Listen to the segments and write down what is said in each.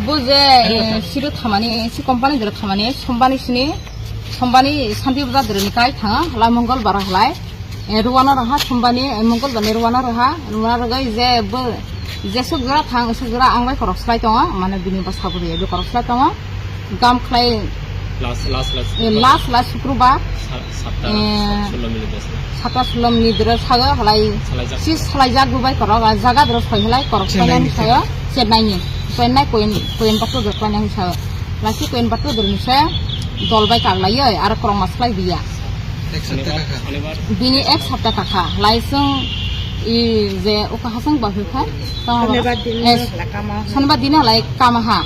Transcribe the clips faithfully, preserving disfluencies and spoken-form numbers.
Bo je, eh, siru thamani, si company dero thamani, sombani sini, sombani Santi Bazar dero ni kai thanga, halai Mongol bara halai. Eh, ruwana raha sombani, eh, Mongol bani ruwana raha, ruwana ragai je bo, je suk jora thang, suk jora ang bai korok slai tongo, mane bini bwsa bo riyai bo korok slai tongo. Gam khlai, last, last, last, eh, last, last Sukrobar. Sa-, satta, eh, sullo minute desa. Satta sullo minute dero sago halai. Salaijak. Si salaijak bo bai korok, ah, jaga dero soi halai korok Chennai painani ni sayo, Chennai ni. Chennai Coim-, Coimbatore dero painani sayo. Lasi Coimbatore dero ni se dol bai kaglai oi, aro korok mas khlai biya. Ek sapta kakha. Bini ek sapta kakha. Halai sung i je uka hasung ba hukha. Tama ba. Sonibar din eh, halai kama. Sonibar din halai kama ha.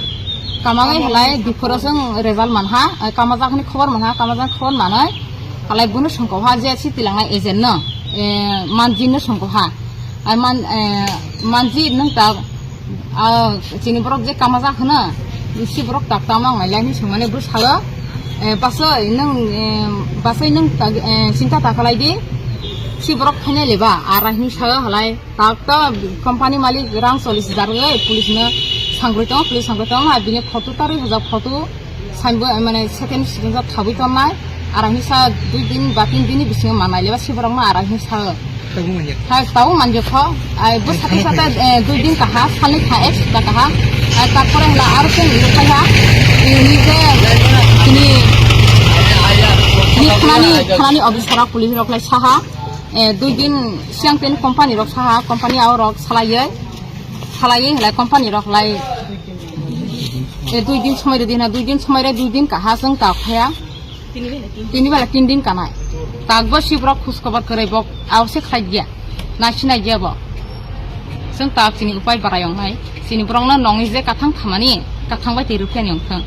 Kama gai halai dipura sung result man ha. Eh, kama jak ni khobor man ha. Kama jak khobor manai. Halai bunu songkok ha je si tilangnai agent no, eh, manji no songkok ha. Ai man, eh, manji nung ta, ah, chini borok je kama jak hwno, si borok tak tama wngnai lai hwnwi swngmani bwsalo, eh, basoi nung, eh, basoi nung ta, eh, chinta ta khlai di, si borok phainai leba, ara hwnwi sao halai. Tak to company malik rang chollish hajar rwgwi police no sangwi tongo, police sangwi tongo, bini photo ta rwi hajak photo. Saimbo, eh, mane second student rok thabwi tongnai, ara hwnwi sa dui din ba tin din ni bisingo manai leba si borok no ara hwnwi sa. Tabuk manya. Ha, tabuk manya kho. Ai, bo sate sate, eh, dui din kaha, salni kha, ek sapta kaha. Ai, tarpore hla aro khe nini khai ha. Nini je, nini, nini thanani, thanani officer rok, police rok lai saha. Eh, dui din siang teni company rok saha, company ao rok salaiye, salaiye hla company rok lai. Eh, dui din somoi rwdi hwna, dui din somoi re, dui din kaha chwng ta phaya. Tini bela tin din kanai. Takbo si borok khus kobar kwrwi bok aw se khlai dia. Na sinai dia bo. Chwng tak chini upai barai wngnai. Chini borokno nongni je kathang thamani, kathang bai twi rwphiyani wngthang.